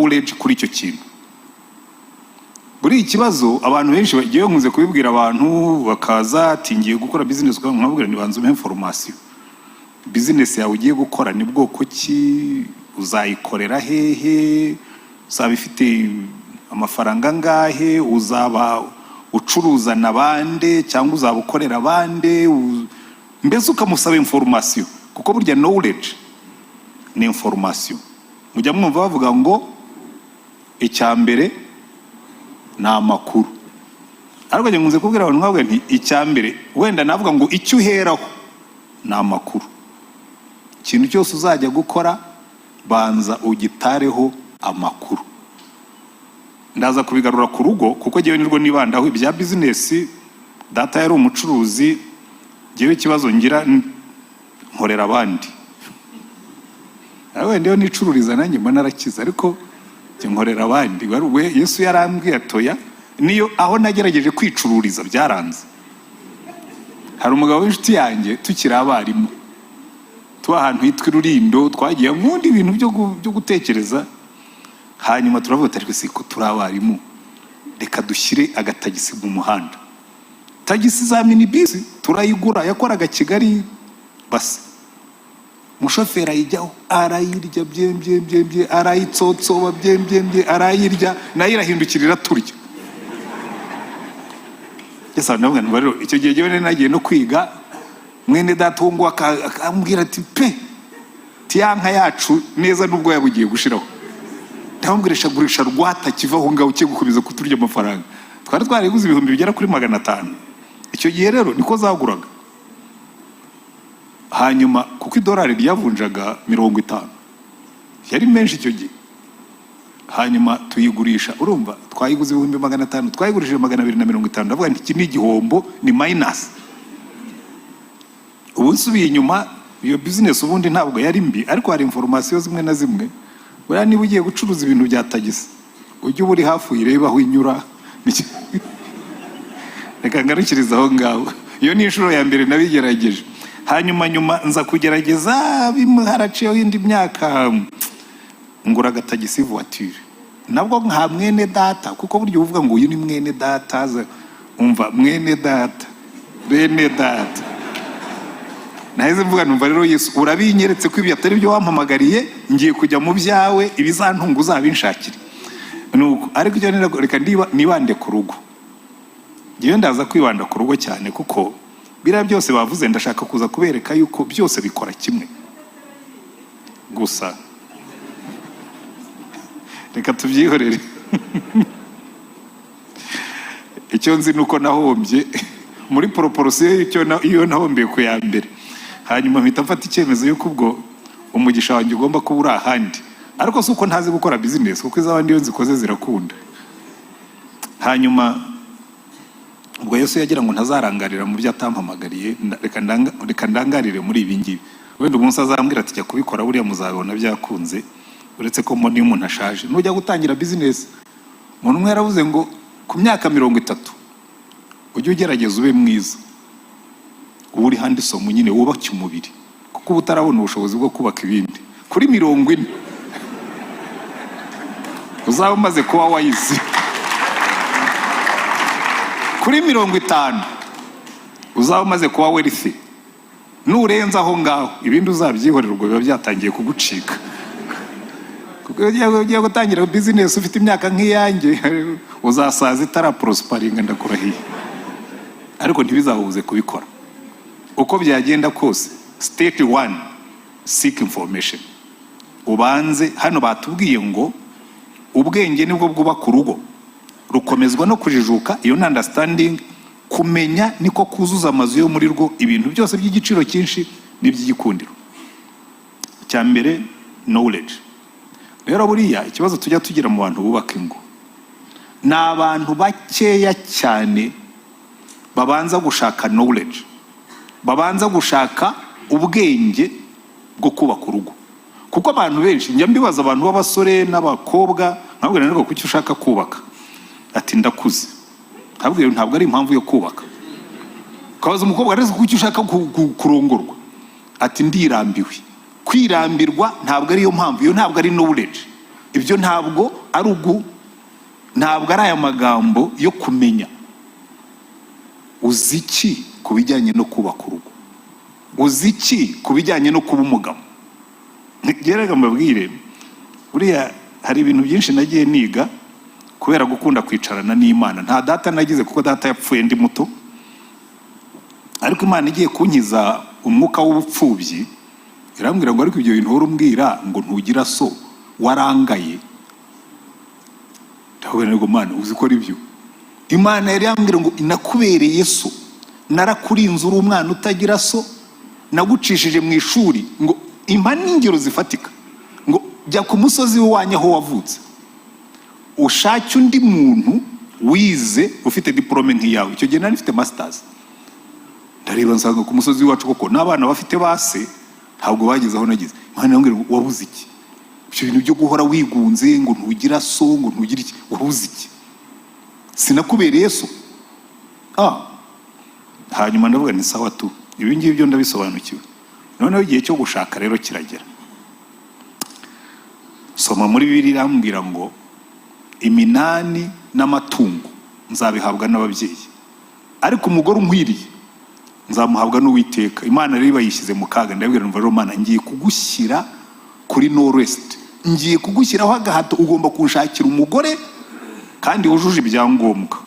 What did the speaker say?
knowledge kuri icyo kintu. Buri ikibazo abantu benshi bagiye, nkunze kubibwira abantu bakaza ati: "Ngiye gukora business." Nkababwira nti: "Banza umpe information. Business yawe ugiye gukora ni bwoko ki? Uzayikorera hehe? Uzaba ifite amafaranga angahe? Uzaba ucuruza na bande cyangwa uzaba ukorera bande?" Mbese ukamusaba information, kuko burya knowledge ni information. Mujya mwumva bavuga ngo icya mbere ni amakuru, ariko njye nkunze kubwira abantu nkabwira nti: "Icya mbere, wenda navuga ngo icyo uheraho ni amakuru." Ikintu cyose uzajya gukora, banza ugitareho amakuru. Ndaza kubigarura ku rugo, kuko njyewe nirwo nibandaho. Ibya business, data yari umucuruzi. Njyewe ikibazo ngira, nkorera abandi. Ariko wenda iyo nicururiza nanjye mba narakize, ariko njye nkorera abandi. We Yesu yarambwiye atoya. Niyo aho nagerageje kwicururiza byaranze. Hari umugabo w'inshuti yanjye, tukiri abarimu, tuba ahantu hitwa i Rurindo. Twagiye nkunda ibintu byo gutekereza. Hanyuma turavuga ati: "Ariko si ko turi abarimu, reka dushyire agatagisi mu muhanda." Tagisi za minibisi turayigura, yakoraga Kigali basi. Umushoferi ayijyaho, arayirya bye bye bye bye, arayitsotsoba bye bye bye, arayirya, nayo irahindukirira turya. Yesu, ndavuga nti rero icyo gihe jyewe nari nagiye no kwiga. Mwene data uwo nguwo akambwira ati: "Pe tiya nka yacu neza nubwo yabugiye gushiraho." Ndamubwira: "Gurisha rwata kiva aho ngaho, ugiye gukomeza kuturya amafaranga." Twari twariguze ibihumbi bigera kuri 500 icyo gihe. Rero niko zaguraga. Hanyuma kuko idolari ryavunjaga 50, yari menshi icyo gihe. Hanyuma tuyigurisha, urumva twayiguze ibihumbi 500, twayigurishije 250. Ndavuga nti: "Iki ni igihombo, ni minus." Ubu nsubiye inyuma, iyo business ubundi ntabwo yari mbi, ariko hari information zimwe na zimwe. Buriya niba ugiye gucuruza ibintu bya tagisi, ujye uba uri hafi, uyirebe aho inyura. Reka ngarukirize aho ngaho. Iyo ni inshuro ya mbere nabigerageje. Hanyuma nyuma nza kugerageza bimwe, haraciyeho indi myaka, ngura agatagisi voiture, nabwo nka mwene data, kuko burya uvuga ngo uyu ni mwene data, umva mwene data, bene data. Naheze mvuga numva rero: "Yesu, urabinyeretse ko ibi atari byo wampamagariye. Ngiye kujya mu byawe, ibizantunga uzabinshakire." Nuko ariko icyo reka nibande ku rugo. Ngewe ndaza kwibanda ku rugo cyane, kuko biriya byose bavuze ndashaka kuza kubereka yuko byose bikora kimwe. Gusa reka tubyihorere. Icyo nzi ni uko nahombye muri proportion y'icyo iyo nahombeye ku ya mbere. Hanyuma mpita mfata icyemezo y'uko ubwo umugisha wanjye ugomba kuba uri ahandi. Ariko si uko ntazi gukora business, kuko iz'abandi iyo nzikoze zirakunda. Hanyuma ubwo Yesu yagira ngo ntazarangarira mu byo atampamagariye, reka ndangarire muri ibi ngibi. Wenda umunsi azambwira ati: "Jya kubikora," buriya muzabibona byakunze. Uretse ko mbona iyo umuntu ashaje, nujya gutangira business, umuntu umwe yaravuze ngo ku myaka 30 ujye ugerageza ube mwiza, uba uri handsome nyine, wubake umubiri, kuko uba utarabona ubushobozi bwo kubaka ibindi. Kuri 40 uzaba umaze kuba wise. Kuri 50 uzaba umaze kuba wealthy. Nurenza aho ngaho, ibindi uzabyihorera, ubwo biba byatangiye kugucika. Kuko iyo ugiye gutangira business ufite imyaka nk'iyanjye, uzasaza itaraprosperinga, ndakurahiye. Ariko ntibizabuze kubikora uko byagenda kose. Step one, seek information. Ubanze hano batubwiye ngo ubwenge nibwo bwubaka urugo, rukomezwa no kujijuka. Iyo ni understanding. Kumenya niko kuzuza amazu yo muri rwo ibintu byose by'igiciro cyinshi n'iby'igikundiro. Icya mbere, knowledge. Rero buriya ikibazo tujya tugira mu bantu bubaka ingo, ni abantu bakeya cyane babanza gushaka knowledge, babanza gushaka ubwenge bwo kubaka urugo. Kuko abantu benshi, njya mbibaza abantu b'abasore n'abakobwa, nkabwira ntabwo: "Kuki ushaka kubaka?" Ati: "Ndakuze." Nkabwira: "Ntabwo ari impamvu yo kubaka." Ukabaza umukobwa: "Ariko kuki ushaka kurongorwa?" Ati: "Ndirambiwe." Kwirambirwa ntabwo ariyo mpamvu, iyo ntabwo ari knowledge. Ibyo ntabwo ari ugu, ntabwo ari aya magambo yo kumenya. Uzi iki ku bijyanye no kubaka urugo? Uzi iki ku bijyanye no kuba umugabo? Gerega mbabwire, buriya hari ibintu byinshi nagiye niga kubera gukunda kwicarana n'Imana. Nta data nagize, kuko data yapfuye ndi muto, ariko Imana igiye kunkiza umwuka w'ubupfubyi irambwira ngo: "Ariko ibyo bintu uhora umbwira ngo ntugira so, warangaye." Ndavuga ngo: "Mana, uzi ko ari byo." Imana yari yambwira ngo: "Nakubereye so, narakurinze uri umwana utagira so, nagucishije mu ishuri." Ngo impa n'ingero zifatika, ngo: "Jya ku musozi w'iwanyu aho wavutse, ushake undi muntu wize ufite diporome nk'iyawe." Icyo gihe nari mfite masters. Ndareba nsanga ku musozi w'iwacu koko n'abana bafite base ntabwo bageze aho nageze. Imana irambwira ngo: "Wabuze iki? Ibyo bintu byo guhora wigunze ngo ntugira so, ngo ntugira iki, wabuze iki? Sinakubereye so?" Hanyuma ndavuga ni sawa tu, ibi ngibi byo ndabisobanukiwe. Noneho igihe cyo gushaka rero kiragera. Soma muri Bibiliya, irambwira ngo: "Iminani n'amatungo nzabihabwa n'ababyeyi, ariko umugore unkwiriye nzamuhabwa n'Uwiteka." Imana rero bayishyize mu kaga. Ndabwira numva rero: "Mana, ngiye kugushyira kuri no rest, ngiye kugushyiraho agahato. Ugomba kunshakira umugore kandi wujuje ibyangombwa."